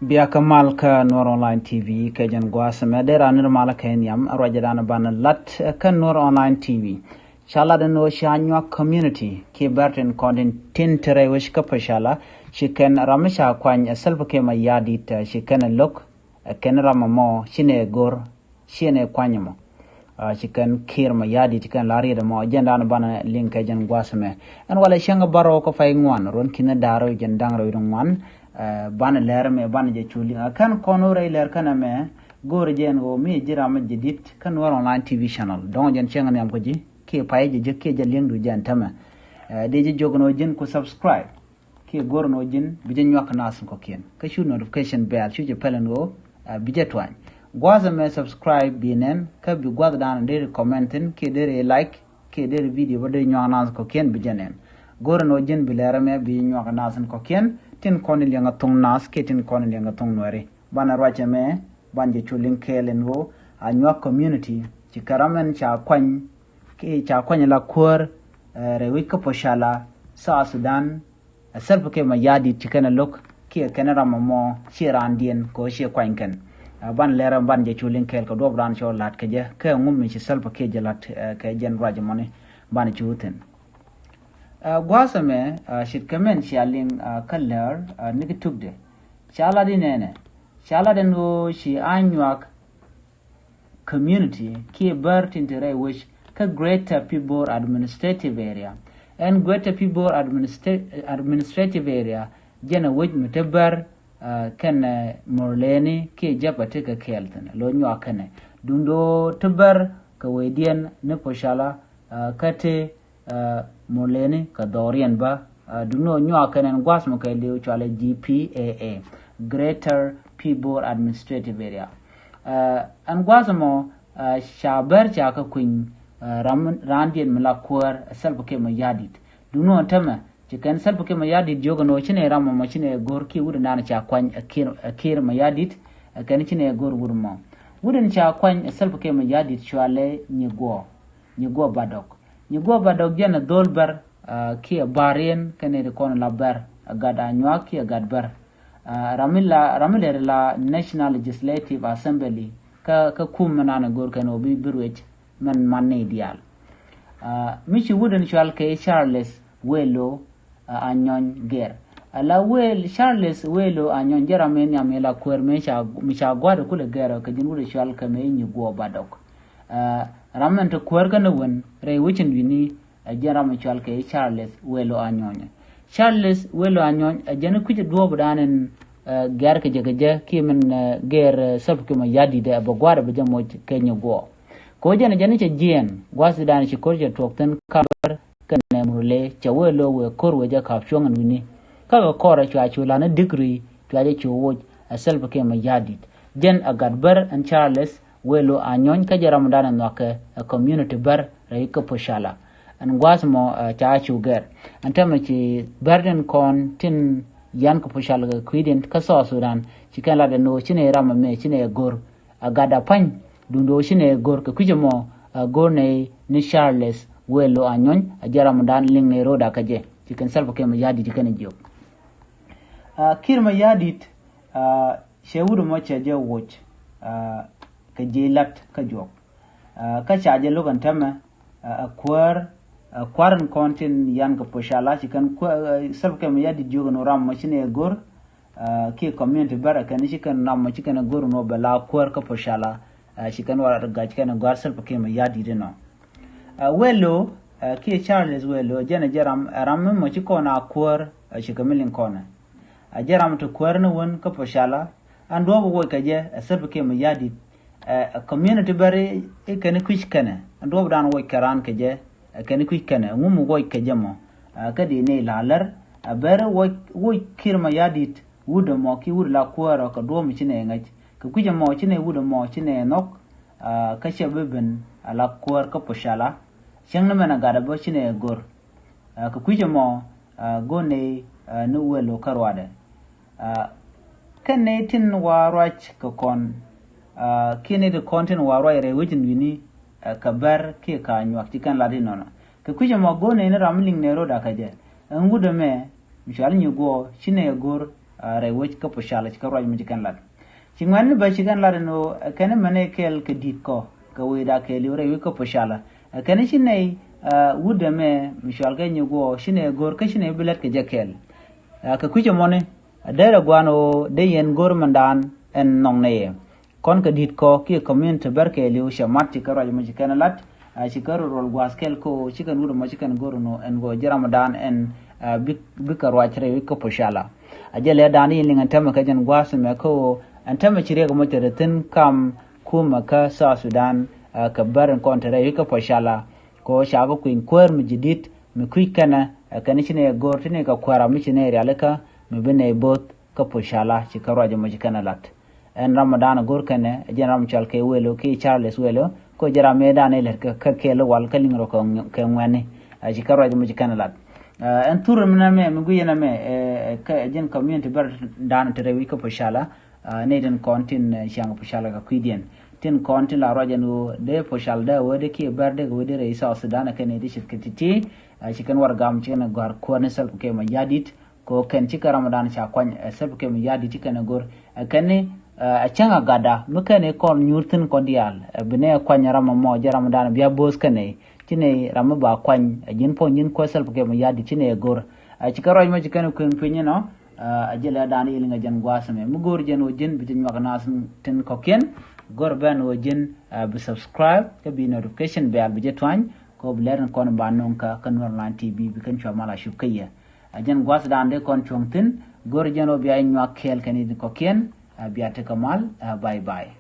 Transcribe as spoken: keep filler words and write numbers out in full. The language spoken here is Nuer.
Bia kä mal kä Nuɔr Online T V kɛ jɛn gua̱a̱th mɛ dee ran ni mal kɛ nhiam ruacɛ dan banɛ lat kä Nuɔr Online T V. Ca lat ni wä ca nyuak community ki bɛr tin kɔn tin tin te rɛy wec kä Pocala. Ci kɛn ram mi ca kuany ɛ Salva Kiir Mayardit, ɛ ci kɛn ɛ lo̱k, ɛ kɛn ram mɔ ci nɛ go̱r ci nɛ kuany mɔ. Ɛ ci kɛn Kiir Mayardit ci kɛn la riet mɔ jɛn dan banɛ liŋ kɛ jɛn gua̱a̱th mɛ. Ɛn walɛ cäŋ bärɔw kä pay ŋuan ruɔ̱n ki̱n da̱r rɛw jɛn da̱ŋ rɛw ŋuan. Ɛ banɛ lɛr mɛ banɛ jɛ cu liŋ ɛ kɛn kɔn wä rɛy lɛr kɛn ɛmɛ. Go̱o̱rɛ jɛ ɛn ɣöö mi ji̱ ram mi ji̱ di̱t kä Nuɔr Online T V channel dɔ̱ŋ jɛn cieŋ nhiam kä ji̱ kiɛ pay ji̱ ji̱ kiɛ jɛ li̱eŋdu jɛ ɛn tämɛ. Ɛ dee ji̱ jiök ɛn ɣöö ji̱n ku subscribe kiɛ go̱o̱rɛ ɛn ɣöö ji̱n bi jɛ nyuak naath in kɔ̱kiɛn kä cu notification bell cu jɛ pɛl ɛn ɣöö ɛ bi jɛ tuany. Gua̱a̱th ɛmɛ subscribe bi nɛn kä bi gua̱thdan deri comment thi̱n kiɛ deri like kiɛ deri video bä deri nyuak naath in kɔ̱kiɛn bi jɛ nɛn. Go̱o̱rɛ ɛn ɣöö ji̱n bi lɛr ɛmɛ bi nyuak naath in kɔ̱kiɛn tin kɔn in liɛŋ a thuŋ naath kiɛ tin kɔn in liɛŋ a thuŋ Nuɛri. Banɛ ruac ɛmɛ ban jɛ cu liŋ kɛɛl ɛn ɣöö a nyuak community ci kɛ ram ɛn ca kuany kiɛ ca kuany la kuäär ɛ rɛy wec kä Pocala, South Sudan. Ɛ Salva Kiir Mayardit ci kɛn ɛ lo̱k kiɛ kɛn ram mɔ ci raandiɛn kɛ ɣöö ci kuany kɛn. Ɛ ban lɛr ɛmɛ ban jɛ cu liŋ kɛɛl kɛ duɔp raan cɔ la̱t kɛ jɛ kɛ ŋu mi ci Salva Kiir jɛ la̱t ɛ kɛ jɛn ruac ɛmɔni ban cu thi̱n. Ɛ gua̱a̱th ɛmɛ ɛ ce̱tkɛ mɛn cia liŋ ɛ kä lɛr ɛ nikɛ tukdɛ. Ca lat inɛnɛ ca lat ɛn ɣöö ci a nyuak community kiɛ bär tin te rɛy wec kä Greater Pibor Administrative Area. Ɛn Greater Pibor Administra- Administrative Area jɛn ɛ wec mi te bär ɛ kɛn ɛ Murleni kiɛ Jaba tekɛ kɛɛl thi̱n lo nyuak kɛnɛ. Duundɛ ɣöö te bär kɛ wecdiɛn ni Pocala ɛ kä te ɛ Murleni kɛ dhɔriɛn bä. Ɛ duŋni ɣöö nyuak kɛn ɛn gua̱a̱th mɔ kɛɛliw cɔalɛ G P A A, Greater Pibor Administrative Area. Ɛ ɛn gua̱a̱th mɔ ɛ ca bär ca kɛ kui̱ny ɛ ram raandiɛn mi la kuäär ɛ Salva Kiir Mayardit. Duŋni ɣöö tämɛ ci kɛn Salva Kiir Mayardit jiök ɛn ɣöö ci nɛ ram mɔ ci nɛ go̱r kiɛ wut ɛn dan ca kuany ɛ Kiir ɛ Kiir Mayardit. Ɛ kɛn ci nɛ go̱r wut mɔ wut ɛn ca kuany ɛ Salva Kiir Mayardit cɔalɛ Nyiguɔ, Nyiguɔ Badɔk. Nyiguɔ Badɔk jɛn ɛ dhol bär ɛ kiɛ bäriɛn kɛn ɛ ti kɔn la bär ɛ gat a nyuak kiɛ gat bär. Ɛ ram mi la ram mi lɛr la National Legislative Assembly kä kä kum mi nan ɛ go̱r kɛn ɣöö bi bi ruec mɛn man ni diaal. Ɛ mi ci wut ɛn cɔal kɛ Charles Welo ɛ Anyɔny Gɛr. Ɛ la Wel Charles Welo Anyɔny jɛ ram mi nhiam mi la kuäär mi ca mi ca gua̱a̱r kulɛ gɛr ɛ kɛ ji̱n wut ɛ cɔal kɛ mi Nyiguɔ Badɔk. Ɛ ram mɛn te kuäär kɛn ɛ wen rɛy wecin wi̱ni ɛ jɛn ram mi cɔal kɛ Charles Welo Anyɔny. Charles Welo Anyɔny ɛ jɛn kui̱c duɔ̱ɔ̱p dan ɛn ɛ gɛr kɛ jɛ kɛ jɛ kiɛ min ɛ gɛr ɛ Salva Kiir Mayardit ɛ bɛ gua̱a̱r ɛ bɛ jɛ moc kɛ Nyiguɔ. Kɛ ɣöö jɛn ɛ jɛn cɛ jiɛɛn gua̱a̱th dan ci ko̱r cɛ tuɔɔk thi̱n kä bär kɛnɛ Murle cɛ Welo wëë ko̱r wëë jɛ ka̱p cuɔ̱ŋ ɛn wi̱ni. Kä kɛ kɔrɛ cua cu la̱t ni degree cua jɛ cu woc ɛ Salva Kiir Mayardit. Jɛn ɛ gat bär ɛn Charles Welo Anyɔny kä jɛ ramdan ɛ nhɔakɛ ɛ community bär rɛy kä Pocala. Ɛn gua̱a̱th mɔ ɛ ca cu gɛr ɛn täämɛ ci bär tin kɔn tin yan kä Pocala kɛ kui̱diɛn kä South Sudan ci kɛn lat ɛn ɣöö ci nɛ ram ɛmɛ ci nɛ go̱r. A gat a pa̱ny duundɛ ɣöö ci nɛ go̱r kɛ kui̱c ɛmɔ a go̱r nɛ ni Charles Welo Anyɔny a jɛ ramdan liŋ nɛ ro̱o̱da kä jɛ ci kɛn Salva Kiir Mayardit ci kɛn jiök. A Kiir Mayardit a cɛ wut ɛmɔ cɛ jɛ woc a kɛ ji̱ lat kä juɔk. A kä ca jɛ lo̱k ɛn täämɛ a kuäär a kua̱r in kɔn tin yan kɛ Pocala ci kɛn kuäär Salva Kiir Mayardit jiök ɛn ɣöö ram ɛmɔ ci nɛ go̱r. A kiɛ community bär ɛ kɛn ci kɛn nam mɔ ci kɛn go̱r nɔ bɛ la kuäär kä Pocala. A ci kɛn wä gac kɛn gɔ̱a̱r Salva Kiir Mayardit inɔ. A Welo a kiɛ Charles Welo jɛn ɛ jɛ ram ɛ ram mi mɔ ci kɔn a kuäär a ci kɛ mi liŋ kɔn ɛ. A jɛ ram te kuäär ni wän kä Pocala. An duɔ̱ɔ̱p woc kɛ jɛ ɛ Salva Kiir Mayardit. Ɛ community bär i̱ kɛn kui̱c kɛnɛ an duɔ̱ɔ̱p dan woc kɛ raan kɛ jɛ. Ɛ kɛn kui̱c kɛnɛ ŋu mi woc kɛ jɛ mɔ. Ɛ kä di ni la lär ɛ bär woc woc Kiir Mayardit wut ɛmɔ ki wut la kuäär ɔ kɛ duɔ̱ɔ̱p mi ci nɛ ŋäc kɛ kui̱c ɛmɔ ci nɛ wut ɛmɔ ci nɛ nhɔk. Ɛ kä cɛ bi ben ɛ la kuäär kä Pocala. Cäŋ ni mɛn ɛ gat ɛ bä ci nɛ go̱r. Ɛ kɛ kui̱c ɛmɔ ɛ go̱r ni ɛ ni Welo kä ruadɛ. Ɛ kɛn ni tin wa ruac kɛ kɔn ɛ kiɛ ni ti kɔn tin wa ruac rɛy wecin wi̱ni ɛ kɛ bär kiɛ ka nyuak ci kɛn lat inɔnɔ. Kɛ kui̱c ɛmɔ go̱r ni ni ram mi liŋ nɛ ro̱o̱da kä jɛ ɛn wut ɛmɛ mi cual Nyiguɔ ci nɛ go̱r rɛy wec kä Pocala, ci kɛ ruac mi ci kɛn lat. Ci ŋuɛ̈tni bä ci kɛn lat ɛn ɣöö kɛn mɛn ɛ kɛɛl kɛ di̱t kɔ kɛ wecda kɛɛliw rɛy wec kä Pocala. Kɛn ci nɛy wut ɛmɛ mi cual kɛ nyi guɔ ci nɛy go̱r kä ci nɛy bi lät kɛ jɛ kɛɛl. Kɛ kui̱c ɛmɔni, derɛ gua̱n ɣöö dee yɛn go̱r mɛndan ɛn nhɔk nɛy ɛ. Kɔn kɛ di̱t kɔ kiɛ community bär kɛɛliw cɛ mat ci kɛ ruac mɔ ci kɛn lat. Ci kɛ rol rol gua̱a̱th kɛl kä ɣöö ci kɛn wut ɛmɔ ci kɛn go̱r ɛn ɣöö jɛ ramdan ɛn bikɛ ruac rɛy wec kä Pocala. A jɛ lɛ dan i̱ liŋ ɛn tämɛ kɛ jɛn gua̱a̱th ɛmɛ kä ɣöö ɛn tämɛ ci riɛk ɛmɔ cɛ rɛ thi̱n kam kumɛ kä South Sudan kɛ bär ɛn kɔn te rɛy wec kä Pocala. Kɛ ɣöö ca kɛ kui̱ny kuäär mi ji̱ di̱t mi kui̱c kɛnɛ kɛn ci nɛy go̱r ti nɛy kɛ kuäär mi ci nɛy rialikä mi bi nɛy bo̱th kä Pocala ci kɛ ruac ɛmɔ ci kɛn ɛ lat. Ɛn ramdan go̱r kɛnɛ ɛ jɛn ram cɔal kɛ Welo kiɛ Charles Welo kɛ jɛ ram mëëdan ɛ lät kɛ kɛɛl wal kä liŋ rɔ kɛ ŋuɛ̈tni. Ci kɛ ruac ɛmɔ ci kɛn ɛ lat. Ɛn thur mi nɛmɛ mi gui̱c ɛn ɛmɛ ɛ jɛn community bär dan te rɛy wec kä Pocala. Nɛy tin kɔn tin ciaŋ Pocala kɛ kui̱diɛn tin kɔn tin la ruac ɛn ɣöö dee Pocala dee wee dee kiɛ bär dee kɛ wee dee rɛy South Sudan kɛ nɛy ti ce̱tkɛ ti̱ti̱. Ci kɛn warɛgak ci kɛn gɔ̱a̱r kuäär ni Salva Kiir Mayardit. Kɛ ɣöö kɛn cikɛ ramdan ca kuany ɛ Salva Kiir Mayardit ci kɛn ɛ go̱r ɛ kɛn ni ɛ cäŋ a gatda mi kɛn i̱ kɔn nyuur thi̱n kɔn diaal ɛ bi nɛy kuany ram ɛmɔ jɛ ramdan bia bo̱o̱th kɛn i̱ ci nɛy ram mi ba kuany ɛ ji̱n puɔ̱ny ji̱n kuäär Salva Kiir Mayardit ci nɛy ɛ go̱r. Ɛ ci kɛ ruac mɔ ci kɛn i̱ kuëŋ piny inɔ. Ɛ jɛ lɛ dan i̱ liŋ ɛ jɛn gua̱a̱th ɛmɛ mi go̱r jɛn ɣöö ji̱n bi jɛ nyuak naath tin kɔ̱kiɛn. Go̱r bɛn ɣöö ji̱n bi subscribe kä bi notification bell bi jɛ tuany. Kɛ ɣöö bi lɛr in kɔn ba nöŋ kä kä Nuɛr Online T V bi kɛn cua mal a cup kä yɛ. Ɛ jɛn gua̱a̱th dan dee kɔn cuɔ̱ŋ thi̱n. Go̱r jɛn ɣöö bia nyuak kɛɛl kɛn i̱ kɔ̱kiɛn. Ɛ bia tekɛ mal. Ɛ bye bye.